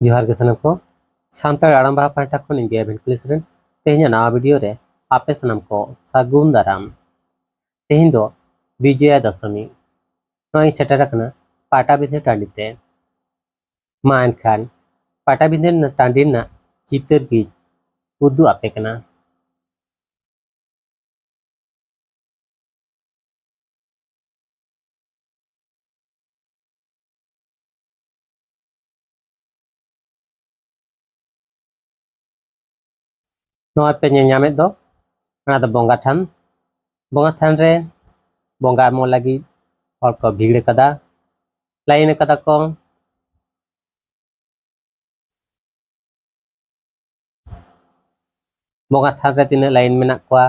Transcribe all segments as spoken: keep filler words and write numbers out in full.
ᱡᱚᱦᱟᱨ ᱜᱮ ᱥᱟᱱᱟᱢ ᱠᱚ᱾ ᱥᱟᱱᱛᱟᱲ ᱟᱲᱟᱝ ᱵᱟᱦᱟ ᱯᱟᱦᱴᱟ ᱠᱷᱚᱱ ᱤᱧ ᱜᱮ ᱮᱵᱷᱮᱱ ᱠᱩᱞᱤᱥᱨᱮᱱ ᱛᱮᱦᱮᱧᱟᱜ ᱱᱟᱣᱟ ᱵᱷᱤᱰᱤᱭᱳ ᱨᱮ ᱟᱯᱮ ᱥᱟᱱᱟᱢ ᱠᱚ ᱥᱟᱹᱜᱩᱱ ᱫᱟᱨᱟᱢ᱾ ᱛᱮᱦᱮᱧ ᱫᱚ ᱵᱤᱡᱚᱭᱟ ᱫᱚᱥᱚᱢᱤ᱾ ᱱᱚᱜᱼᱚᱭ ᱥᱮᱴᱮᱨ ᱟᱠᱟᱱᱟ ᱯᱟᱴᱟᱵᱤᱸᱫᱷᱟᱹ ᱴᱟᱺᱰᱤ ᱛᱮ᱾ ᱢᱟ ᱮᱱᱠᱷᱟᱱ ᱯᱟᱴᱟᱵᱤᱸᱫᱷᱟᱹ ᱨᱮᱱᱟᱜ ᱴᱟᱺᱰᱤ ᱨᱮᱱᱟᱜ ᱪᱤᱛᱟᱹᱨ ᱜᱤᱧ ᱩᱫᱩᱜ ᱟᱯᱮ ᱠᱟᱱᱟ᱾ ᱱᱚᱣᱟ ᱯᱮ ᱧᱮᱞ ᱧᱟᱢᱮᱫ ᱫᱚ, ᱚᱱᱟ ᱫᱚ ᱵᱚᱸᱜᱟ ᱛᱷᱟᱱ᱾ ᱵᱚᱸᱜᱟ ᱛᱷᱟᱱ ᱨᱮ ᱵᱚᱸᱜᱟ ᱮᱢᱚᱜ ᱞᱟᱹᱜᱤᱫ ᱦᱚᱲ ᱠᱚ ᱵᱷᱤᱲ ᱟᱠᱟᱫᱟ, ᱞᱟᱭᱤᱱ ᱟᱠᱟᱫᱟ ᱠᱚ᱾ ᱵᱚᱸᱜᱟ ᱛᱷᱟᱱ ᱨᱮ ᱛᱤᱱᱟᱹᱜ ᱞᱟᱭᱤᱱ ᱢᱮᱱᱟᱜ ᱠᱚᱣᱟ,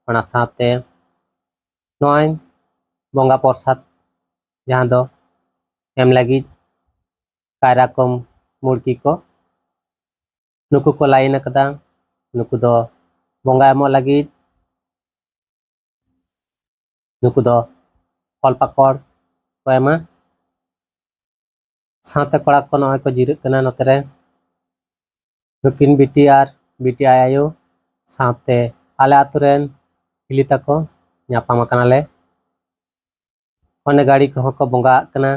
ᱚᱱᱟ ᱥᱟᱶᱛᱮ ᱱᱚᱜᱼᱚᱭ ᱵᱚᱸᱜᱟ ᱯᱨᱚᱥᱟᱫ ᱡᱟᱦᱟᱸ ᱫᱚ ᱮᱢ ᱞᱟᱹᱜᱤᱫ ᱠᱟᱭᱨᱟ ᱠᱚ, ᱢᱩᱲᱠᱤ ᱠᱚ, ᱱᱩᱠᱩ ᱠᱚ ᱞᱟᱭᱤᱱ ᱟᱠᱟᱫᱟ᱾ ᱱᱩᱠᱩ ᱫᱚ ᱵᱚᱸᱜᱟ ᱮᱢᱚᱜ ᱞᱟᱹᱜᱤᱫ, ᱱᱩᱠᱩ ᱫᱚ ᱯᱷᱚᱞ ᱯᱟᱠᱚᱲ ᱠᱚ ᱮᱢᱟ᱾ ᱥᱟᱶᱛᱮ ᱠᱚᱲᱟ ᱠᱚ ᱱᱚᱜᱼᱚᱭ ᱠᱚ ᱡᱤᱨᱟᱹᱜ ᱠᱟᱱᱟ ᱱᱚᱛᱮ ᱨᱮ᱾ ᱱᱩᱠᱤᱱ ᱵᱤᱴᱤ ᱟᱨ ᱵᱤᱴᱤ ᱟᱭᱳ ᱥᱟᱶᱛᱮ ᱟᱞᱮ ᱟᱛᱳ ᱨᱮᱱ ᱦᱤᱞᱤ ᱛᱟᱠᱚ ᱧᱟᱯᱟᱢ ᱟᱠᱟᱱᱟᱞᱮ᱾ ᱚᱱᱮ ᱜᱟᱹᱲᱤ ᱠᱚᱦᱚᱸ ᱠᱚ ᱵᱚᱸᱜᱟᱜ ᱠᱟᱱᱟ,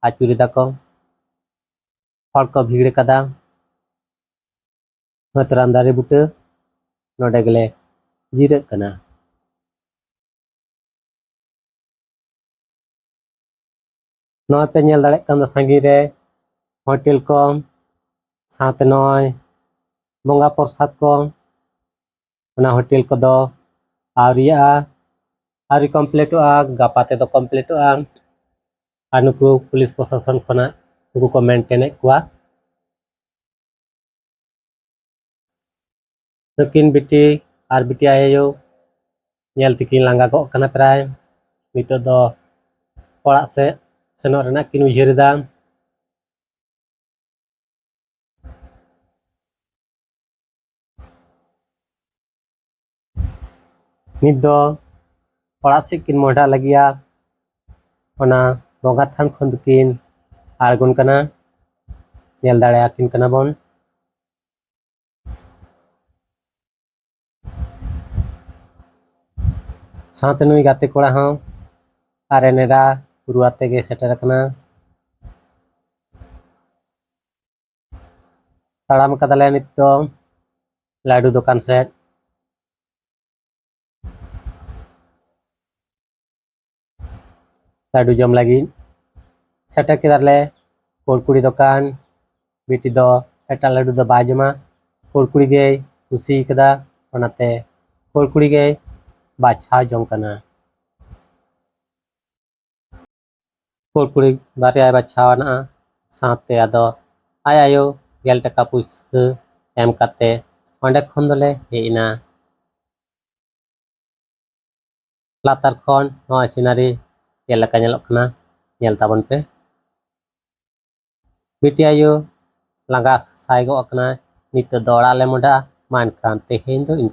ᱟᱹᱪᱩᱨ ᱮᱫᱟ ᱠᱚ᱾ ᱦᱚᱲ ᱠᱚ ᱵᱷᱤᱲ ᱟᱠᱟᱫᱟ᱾ ᱦᱚᱭᱛᱚ ᱨᱟᱱ ᱫᱟᱨᱮ ᱵᱩᱴᱟᱹ ᱱᱚᱰᱮ ᱜᱮᱞᱮ ᱡᱤᱨᱟᱹᱜ ᱠᱟᱱᱟ᱾ ᱱᱚᱜᱼᱚᱭ ᱯᱮ ᱧᱮᱞ ᱫᱟᱲᱮᱭᱟᱜ ᱠᱟᱱ ᱫᱚ ᱥᱟᱺᱜᱤᱧ ᱨᱮ ᱦᱳᱴᱮᱞ ᱠᱚ, ᱥᱟᱶᱛᱮ ᱱᱚᱜᱼᱚᱭ ᱵᱚᱸᱜᱟ ᱯᱨᱚᱥᱟᱫ ᱠᱚ, ᱚᱱᱟ ᱦᱳᱴᱮᱞ ᱠᱚᱫᱚ ᱟᱹᱣᱨᱤᱭᱟᱜᱼᱟ, ᱟᱹᱣᱨᱤ ᱠᱚᱢᱯᱞᱤᱴᱚᱜᱼᱟ, ᱜᱟᱯᱟ ᱛᱮᱫᱚ ᱠᱚᱢᱯᱞᱤᱴᱚᱜᱼᱟ᱾ ᱟᱨ ᱱᱩᱠᱩ ᱯᱩᱞᱤᱥ ᱯᱨᱚᱥᱟᱥᱚᱱ ᱠᱷᱚᱱᱟᱜ ᱱᱩᱠᱩ ᱠᱚ ᱢᱮᱱᱴᱮᱱᱮᱫ ᱠᱚᱣᱟ᱾ ᱱᱩᱠᱤᱱ ᱵᱤᱴᱤ ᱟᱨ ᱵᱤᱴᱤ ᱟᱭᱳ ᱧᱮᱞ ᱛᱮᱠᱤᱱ ᱞᱟᱸᱜᱟ ᱜᱚᱜ ᱠᱟᱱᱟ ᱯᱨᱟᱭ᱾ ᱱᱤᱛᱚᱜ ᱫᱚ ᱚᱲᱟᱜ ᱥᱮᱫ ᱥᱮᱱᱚᱜ ᱨᱮᱱᱟᱜ ᱠᱤᱱ ᱩᱭᱦᱟᱹᱨ ᱮᱫᱟ᱾ ᱱᱤᱛ ᱫᱚ ᱚᱲᱟᱜ ᱥᱮᱫ ᱠᱤᱱ ᱢᱚᱦᱰᱟᱜ ᱞᱟᱹᱜᱤᱫᱼᱟ᱾ ᱚᱱᱟ ᱵᱚᱸᱜᱟ ᱛᱷᱟᱱ ᱠᱷᱚᱱ ᱫᱚᱠᱤᱱ ᱟᱬᱜᱚᱱ ᱠᱟᱱᱟ᱾ ᱧᱮᱞ ᱫᱟᱲᱮᱭᱟᱠᱤᱱ ᱠᱟᱱᱟ ᱵᱚᱱ᱾ ᱥᱟᱶᱛᱮ ᱱᱩᱭ ᱜᱟᱛᱮ ᱠᱚᱲᱟ ᱦᱚᱸ ᱟᱨ ᱮᱱᱮᱨᱟ ᱨᱩ ᱟᱛᱮ ᱜᱮ ᱥᱮᱴᱮᱨ ᱟᱠᱟᱱᱟ᱾ ᱛᱟᱲᱟᱢ ᱠᱟᱫᱟᱞᱮ ᱱᱤᱛ ᱫᱚ ᱞᱟᱹᱰᱩ ᱫᱚᱠᱟᱱ ᱥᱮᱫ᱾ ᱞᱟᱹᱰᱩ ᱡᱚᱢ ᱞᱟᱹᱜᱤᱫ ᱥᱮᱴᱮᱨ ᱠᱮᱫᱟᱞᱮ ᱠᱩᱲᱠᱩᱲᱤ ᱫᱚᱠᱟᱱ᱾ ᱵᱤᱴᱤ ᱫᱚ ᱮᱴᱟᱜ ᱞᱟᱹᱰᱩ ᱫᱚ ᱵᱟᱭ ᱡᱚᱢᱟ, ᱠᱩᱲᱠᱩᱲᱤ ᱜᱮᱭ ᱠᱩᱥᱤ ᱠᱟᱫᱟ, ᱚᱱᱟᱛᱮ ᱠᱩᱲᱠᱩᱲᱤ ᱜᱮᱭ ᱵᱟᱪᱷᱟᱣ ᱡᱚᱝ ᱠᱟᱱᱟ᱾ ᱠᱩᱲᱠᱩᱲᱤ ᱵᱟᱨᱭᱟᱭ ᱵᱟᱪᱷᱟᱣ ᱟᱱᱟ, ᱥᱟᱶᱛᱮ ᱟᱫᱚ ᱟᱡ ᱟᱭᱳ ᱜᱮᱞ ᱴᱟᱠᱟ ᱯᱩᱭᱥᱟᱹ ᱮᱢ ᱠᱟᱛᱮ ᱚᱸᱰᱮ ᱠᱷᱚᱱ ᱫᱚᱞᱮ ᱦᱮᱡ ᱮᱱᱟ᱾ ᱞᱟᱛᱟᱨ ᱠᱷᱚᱱ ᱱᱚᱣᱟ ᱥᱤᱱᱟᱨᱤ ᱪᱮᱫ ᱞᱮᱠᱟ ᱧᱮᱞᱚᱜ ᱠᱟᱱᱟ, ᱧᱮᱞ ᱛᱟᱵᱚᱱ ᱯᱮ᱾ ᱵᱤᱴᱤ ᱟᱭᱳ ᱞᱟᱸᱜᱟ ᱥᱟᱭ ᱜᱚᱜ ᱟᱠᱟᱱᱟᱭ, ᱱᱤᱛᱚᱜ ᱫᱚ ᱚᱲᱟᱜ ᱞᱮ ᱢᱚᱦᱰᱟᱜᱼᱟ, ᱢᱟ ᱮᱱᱠᱷᱟᱱ ᱛᱮᱦᱮᱧ ᱫᱚ ᱤᱱᱠᱟᱹ